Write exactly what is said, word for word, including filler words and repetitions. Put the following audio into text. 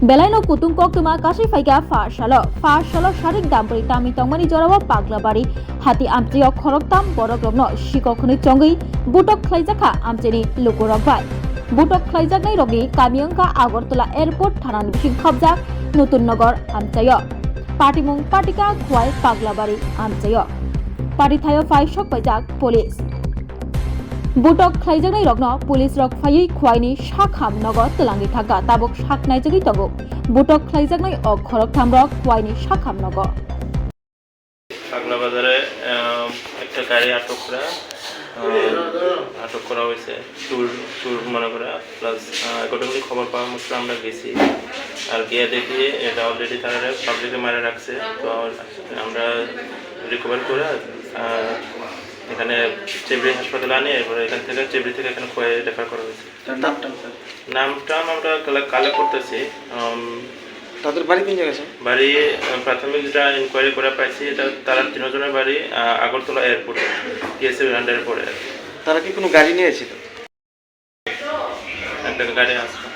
Belaino kutung koktwma kasui phaikha pha salo. Pha salo sarik dampori tamwi tongmani jorao Paglabari hati amchaio khoroktham borokrokno sikok hwnwi chongwi butok khlaijakha amchaini lukurok bai. Butok khlaijaknairokni kami wngkha Agartala Airport thanani bising khopjak Nutun Nagar amchaio. Patimung patika Khwai Paglabari amchaio. Patithaio phai sok paijak police. Butok khlaijaknairokno police rok phaiwi Khwaini sakham nogo twlangwi thangkha, tabuk sak naijagwi tongo. Butok khlaijaknai o khoroktham rok Khwaini sakham nogo. পাগলা বাজারে আহ, একটা গাড়ি আটক করা আহ, আটক করা হয়েছে। চুর চুর মনে করা প্লাস অ্যাকর্ডিংলি খবর পাওয়া মাত্র আমরা গেছি। আর গিয়ে দেখি এটা অলরেডি তারা পাবলিকে মারা রাখছে। তো আমরা রিকভার করে আহ, এখানে চেবড়ি হাসপাতালে আনি এরপরে এখান থেকে চেবড়ি থেকে এখানে খোয়াই রেফার করা হয়েছে। তার নাম টাম স্যার? নাম টাম আমরা কালে- কালেক্ট করতেছি। আম, তাদের বাড়ি কোন জায়গায় স্যার? বাড়ি আহ, প্রাথমিক যেটা ইনকোয়ারি করে পাইছি এটা তারা তিনজনের বাড়ি আহ, আগরতলা এয়ারপোর্টে, টিএসএফ আন্ডারে পড়ে আর কি। তারা কি কোনো গাড়ি নিয়ে এসেছিল? একটা গাড়ি আছে।